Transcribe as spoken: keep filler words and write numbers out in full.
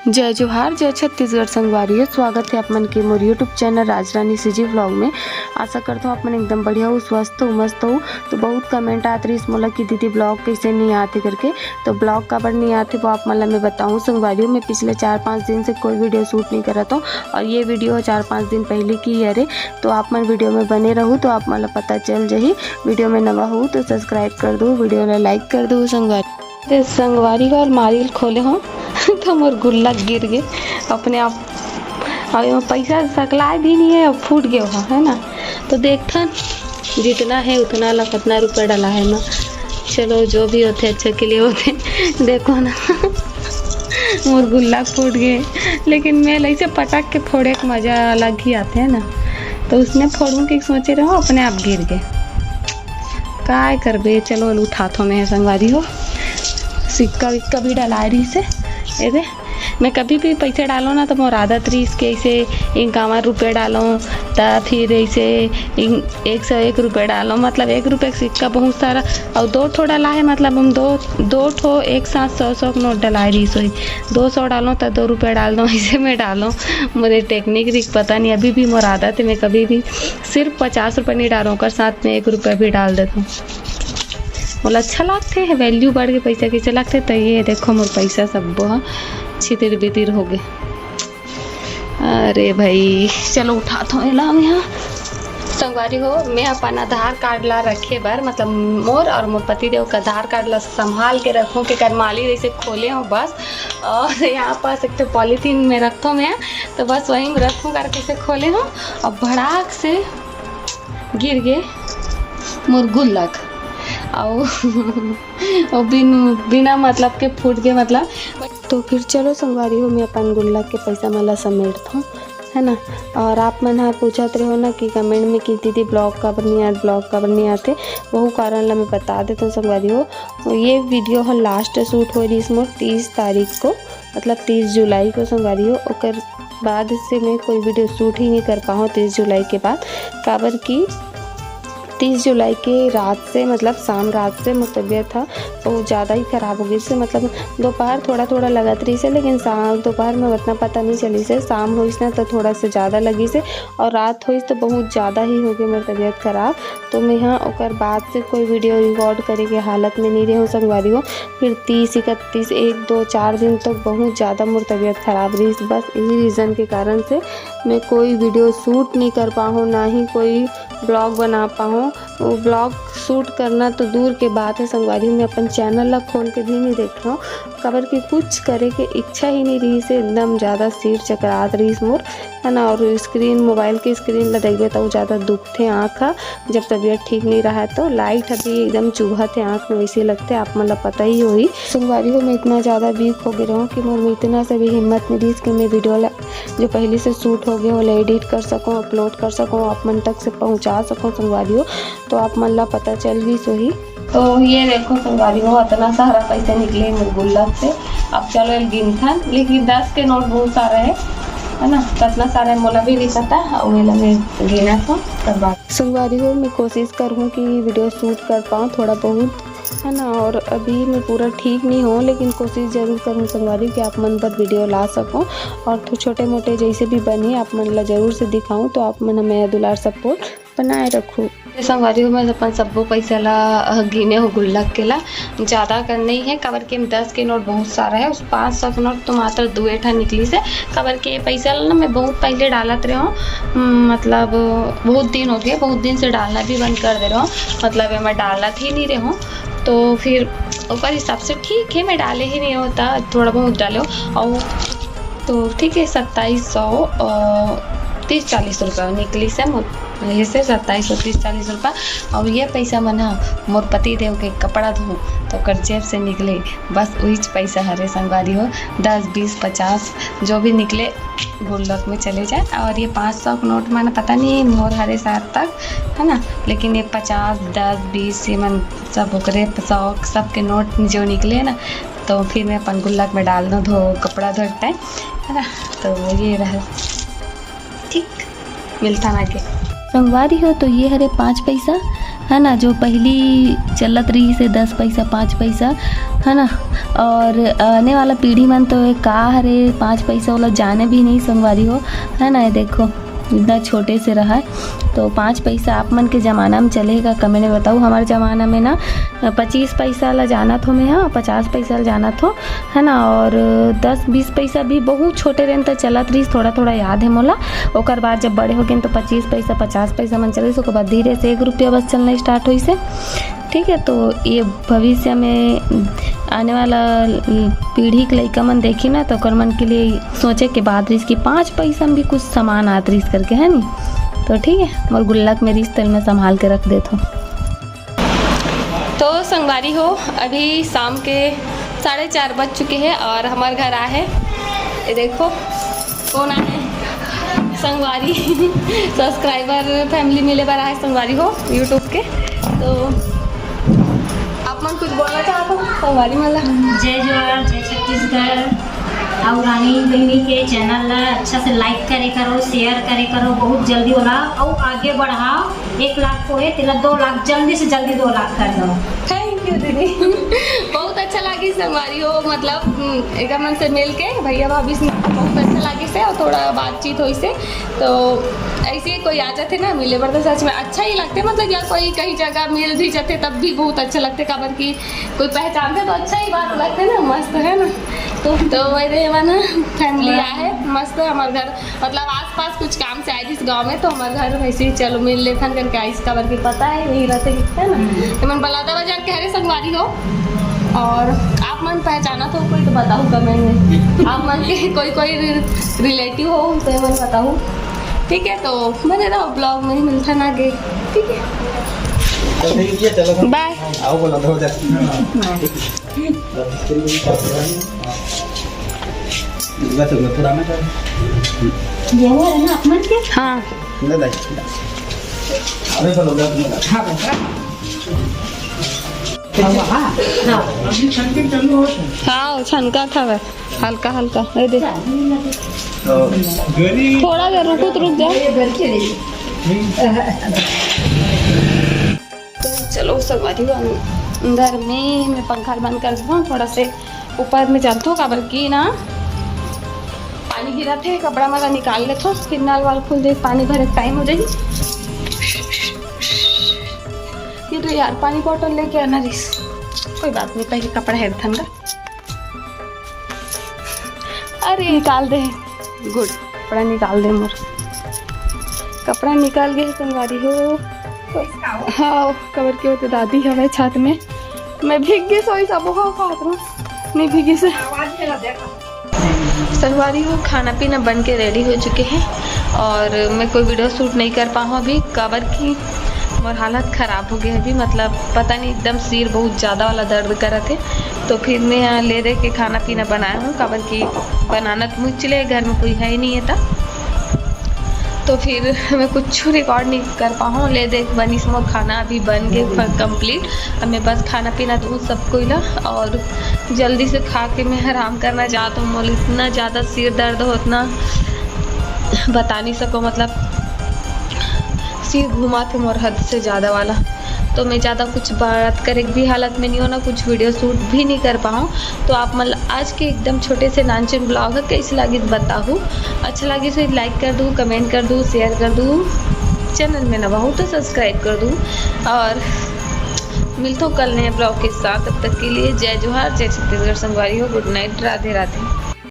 जय जोहार, जय छत्तीसगढ़ संगवारी हो। स्वागत है आप मन के मोर YouTube चैनल राजरानी सीजी व्लॉग में। आशा करता हूँ आप मन एकदम बढ़िया हो, स्वस्थ हो, मस्त हो। तो बहुत कमेंट आत रहिस मोला कि दीदी व्लॉग कैसे नहीं आते करके। तो व्लॉग काबर नहीं आते वो आप मन ला मैं बताऊँ संगवारी हो। मैं पिछले चार पाँच दिन से कोई वीडियो शूट नहीं करत हूँ और ये वीडियो चार पाँच दिन पहले की है रे। तो आप मन वीडियो में बने रहू तो आप मन ला पता चल जही। वीडियो में नवा हो तो सब्सक्राइब कर दो, वीडियो ला लाइक कर दो संगवारी। ते संगवारी हो अलमारी ल खोले हो तो मोर गुल्लक गिर गे अपने आप। अब एमा पैसा सकलाय भी नहीं है, अब फूट गए हो, है ना। तो देखथन जितना है उतना ला कितना रुपया डला है ना। चलो जो भी होते अच्छा के लिए होते। देखो ना मोर गुल्लक फूट गए, लेकिन मैं ऐसे पटक के फोड़े के मजा अलग ही आते है ना। तो उसने फोड़ूं के सोचे रहो, अपने आप गिर गए। काय करबे, चलो उठाथो मैं संगवारी हो। सिक्का विक्का भी डलाए रहिस हे। एदे, मैं कभी भी पैसा डालो ना तो मोर आदत रहिस कि ऐसे इक्यावन रुपये डालो, त फिर ऐसे इन-, एक सौ एक रुपये डालो, मतलब एक रुपये का सिक्का बहुत सारा, और दो ठो डला है, मतलब हम दो, दो ठो एक साथ सौ सौ के नोट डलाए रहिस होई, दो सौ डालो तो दो रुपये डाल दो, ऐसे मैं डालो। मोरे टेक्निक रिक पता नहीं, अभी भी मोर आदत है, मैं कभी भी सिर्फ पचास रुपये नहीं डालो, ओकर साथ में एक रुपया भी डाल देता हूँ। मोला अच्छा लागथे, वैल्यू बढ़ के पैसा कैसे लागथे। तो ये देखो मोर पैसा सब्बो ह छितिर बितिर हो गए। अरे भाई चलो उठात हूँ एला मैं यहाँ। संगवारी हो, मैं अपन आधार कार्ड ला रखे बर, मतलब मोर और मोर पति देव का आधार कार्ड ला संभाल के रखूँ के करमाली जैसे खोले हो बस। और यहाँ पास एक तो पॉलीथीन में रखो मैं, तो बस वहीं में रखूँ करके से खोले हो और भड़ाक से गिर गए मोर गुल्लक। और, और बिन, बिना मतलब के फूट गए मतलब। तो फिर चलो संगवारी हो, मैं अपन गुल्लक के पैसा मन ला समेटत हूँ, है ना। और आप मन ह पूछत रहो ना कि कमेंट में कि दीदी ब्लॉग काबर नहीं आत, ब्लॉग काबर नहीं आते, वहू कारण ला मैं बता देता हूँ संगवारी हो। तो ये वीडियो ह लास्ट शूट हो रही मोर तीस तारीख को, मतलब तीस जुलाई को संगवारी हो। ओकर बाद से मैं कोई वीडियो शूट ही नहीं कर पाऊँ तीस जुलाई के बाद, काबर कि तीस जुलाई के रात से, मतलब शाम रात से मोर तबीयत ह बहुत ज़्यादा ही ख़राब हो गई से, मतलब दोपहर थोड़ा थोड़ा लगत रहिस हे, लेकिन शाम, दोपहर में उतना पता नहीं चलिस हे। शाम होइस ना तो थोड़ा सा ज़्यादा लगिस हे और रात होइस तो बहुत ज़्यादा ही हो गई मोर तबीयत ख़राब। तो मैं यहाँ ओकर बाद से कोई वीडियो रिकॉर्ड करे के हालत में नहीं रहे हूँ संगवारी हो। फिर तीस, इकतीस, एक, दो, चार दिन तक बहुत ज़्यादा मोर तबीयत ख़राब रहिस। बस यही रीज़न के कारण से मैं कोई वीडियो शूट नहीं कर पाऊँ, ना ही कोई ब्लॉग बना पाऊँ। वो ब्लॉग शूट करना तो दूर के बात है संगवारी, मैं अपन चैनल ला खोल के भी नहीं देख रहा हूँ, काबर कि कुछ करे के इच्छा ही नहीं रहिस हे। एकदम ज़्यादा सिर चकरात रहिस मोर, है ना। और स्क्रीन, मोबाइल के स्क्रीन ला देखबे तो ज़्यादा दुखथे आँख ह, जब तबीयत ठीक नहीं रहा तो। लाइट अभी एकदम चुभत है आँख में, वैसे लगथे, आप मन ला पता ही होही। संगवारी हो, मैं इतना ज़्यादा वीक हो गए रहूँ कि मोर में इतना सा भी हिम्मत नहीं रहिस कि मैं वीडियो ला, जो पहले से शूट हो गए, ओला एडिट कर सकूँ, अपलोड कर सकूँ, आप मन तक से पहुँचा सकूँ संगवारी हो। तो आप मन ला पता चल गई सोही। तो ये देखो संगवारी हो, इतना सारा पैसा निकले मोर गुल्लक से। अब चलो एक गिनथन, लेकिन दस के नोट बहुत सारा है, है ना। कितना सारा है मोला भी नहीं पता, और ये लगे गिना था तब बात। संगवारी हो, मैं कोशिश करूँ कि वीडियो शूट कर पाऊँ थोड़ा बहुत, है ना। और अभी मैं पूरा ठीक नहीं हूँ, लेकिन कोशिश जरूर करूँ संगवारी कि आप मन पर वीडियो ला सकूँ और तो छोटे मोटे जैसे भी बने आप मन ला जरूर से दिखाऊँ, तो आप मन हमें दुलार सपोर्ट बनाए रखू। संगवारी हो, मैं अपन सब्बो पैसा ला, अ, गिने हो गुल्लक के ला, ज़्यादा कर नहीं है, काबर के दस के नोट बहुत सारा है, उस पाँच सौ के नोट तो मात्र दो ठा निकलिस हे, काबर के पैसा ला ना मैं बहुत पहले डालत रहे हूँ, उम, मतलब बहुत दिन हो गए, बहुत दिन से डालना भी बंद कर दे रहे हूँ, मतलब मैं डालत ही नहीं रहे हूँ। तो फिर ओकर हिसाब से ठीक है, मैं डाले ही नहीं होता, थोड़ा बहुत डाले हो। और तो ठीक है, सत्ताईस सौ, अ, तीस चालीस रुपया निकलिस हे मोर, यही से सत्ताईस सौ तीस चालीस रुपया। और ये पैसा मन ह मोर पति देव के कपड़ा धो तो ओकर जेब से निकले, बस वहीच पैसा हरे संगवारी हो। दस, बीस, पचास जो भी निकले गुल्लक में चले जाए। और ये पाँच सौ के नोट मन पता नहीं मोर हरे साथ तक, है ना, लेकिन ये पचास, दस, बीस ये मन सब ओकरे, सौ सबके नोट जो निकले ना, तो फिर मैं अपन गुल्लक में डाल दूँ धो, कपड़ा धो टाइम, है ना। तो ये रहा, ठीक, मिलता ना आगे। संगवारी हो, तो ये हरे पाँच पैसा, है ना, जो पहली चलत रहिस हे दस पैसा, पाँच पैसा, है ना। और आने वाला पीढ़ी मन तो ये का हरे पाँच पैसा वाला जाने भी नहीं संगवारी हो, है ना। ये देखो इतना छोटे से रहा है। तो पाँच पैसा आप मन के जमाना में चलेगा, कमेंट में बताओ। हमारे जमाना में ना पच्चीस पैसा ला जाना थो मैं, हाँ, पचास पैसा ला जाना थो, है ना। और दस बीस पैसा भी बहुत छोटे रेन तो चलत रहीस, थोड़ा थोड़ा याद है मोला। ओकर बाद जब बड़े हो गए तो पच्चीस पैसा, पचास पैसा मन चलिस, ओकर बाद धीरे से एक रुपया बस चलना स्टार्ट होइस हे। ठीक है, तो ये भविष्य में आने वाला पीढ़ी के लइका मन देखी ना, तो ओकर मन के लिए सोचे के बात रहीस कि पाँच पैसा में भी कुछ सामान आत रहीस करके, है नी। तो ठीक है, मोर गुल्लक में रहीस, तेल में संभाल के रख देथों। तो संगवारी हो, अभी शाम के साढ़े चार बज चुके हैं और हमारे घर आए हैं, ये देखो कौन आए हैं, संगवारी। सब्सक्राइबर फैमिली मिले बर आए संगवारी हो YouTube के। तो आप मन कुछ बोलना चाहत हो संगवारी मन ला? जय जोहार, जय छत्तीसगढ़। और रानी बहिनी के चैनल ला अच्छा से लाइक करे करो, शेयर करे करो, बहुत जल्दी वाला और आगे बढ़ाओ। एक लाख को है, तेरा दो लाख, जल्दी से जल्दी दो लाख कर दो। थैंक यू दीदी। बहुत अच्छा लागिस संगवारी हो, मतलब हम्म, एकर मन से मिल के भैया भाभी से बहुत अच्छा लागिस हे और थोड़ा बातचीत होइस हे। तो ऐसे ही कोई आ जाते ना मिले बर तो सच में अच्छा ही लगते, मतलब या कोई कहीं जगह मिल भी जाते तब भी बहुत अच्छा लगते, काबर कि कोई पहचानते तो अच्छा ही बात लगते ना, मस्त है ना। तो तो वही मन फैमिली आए है, मस्त हमारे घर, मतलब आसपास कुछ काम से आए जिस गांव में, तो हमारे घर वैसे ही चलो मिल लेथन करके आइस, काबर के पता है यही रहते, है ना। तो मन बलौदा बाजार के हरे संगवारी हो, और आप मन पहचाना तो कोई तो बताओ कमेंट में, आप मन के कोई कोई रिलेटिव हो तो मन बताओ। ठीक है, तो बने रहो ब्लॉग में, मिलथन आगे। ठीक है, चलो ठीक है, चलो बाय। आओ बोला दो हजार। दुर्गा चौक में पुराना घर। ये वो है ना अपमन के? हाँ। ले दाई। अबे बोलो दस मिनट। हाँ, बेटा। हाँ, हाँ। हाँ। अभी छनके चालू हो। हाँ, छनका था वह। हल्का हल्का, ये दे। तो गरी थोड़ा देर रुको तो रुक जाओ। ये घर के लिए। तो चलो संगवारी हो, अंदर में मैं पंखा बंद कर देता हूँ, थोड़ा से ऊपर में चलता हूँ, काबर की ना पानी गिरा थे, कपड़ा मरा निकाल लेता हूँ, फिर नल वाल खुल जाए, पानी भरे टाइम हो जाए। ये तो यार पानी बॉटल लेके आना रिस, कोई बात नहीं, पहले कपड़ा हेरथन का। अरे निकाल दे, गुड, कपड़ा निकाल दे मोर, कपड़ा निकाल गए संगवारी हो। हाँ, काबर के वो तो दादी हवे छत में, मैं भीग गई सोई सब हो खात रहा, नहीं भीगी से। संगवारी हो, खाना पीना बन के रेडी हो चुके हैं और मैं कोई वीडियो शूट नहीं कर पाऊँ अभी, काबर कि मोर हालत खराब हो गया अभी, मतलब पता नहीं एकदम सिर बहुत ज़्यादा वाला दर्द करत है। तो फिर मैं यहाँ ले दे के खाना पीना बनाया हूँ, काबर कि बनाना तो मुझे चले, घर में कोई है ही नहीं है था। तो फिर मैं कुछ रिकॉर्ड नहीं कर पाऊँ। ले देख बनिस मोर खाना अभी बन गए कंप्लीट। अब मैं बस खाना पीना दूँ सब कोई ला और जल्दी से खा के मैं आराम करना चाहता हूँ। मोर इतना ज़्यादा सिर दर्द होत ना बता नहीं सको, मतलब सिर घुमा थे मोर हद से ज़्यादा वाला। तो मैं ज़्यादा कुछ बात करे के भी हालत में नहीं हो ना, कुछ वीडियो शूट भी नहीं कर पाऊँ। तो आप मन आज के एकदम छोटे से नानचुन ब्लॉग है, कैसे लागिस बताहू। अच्छा लागिस तो लाइक कर दू, कमेंट कर दू, शेयर कर दू, चैनल में नवा हो तो सब्सक्राइब कर दू और मिलता हूँ कल नए ब्लॉग के साथ। तब तक के लिए जय जोहार, जय छत्तीसगढ़ संगवारी हो, गुड नाइट, राधे राधे।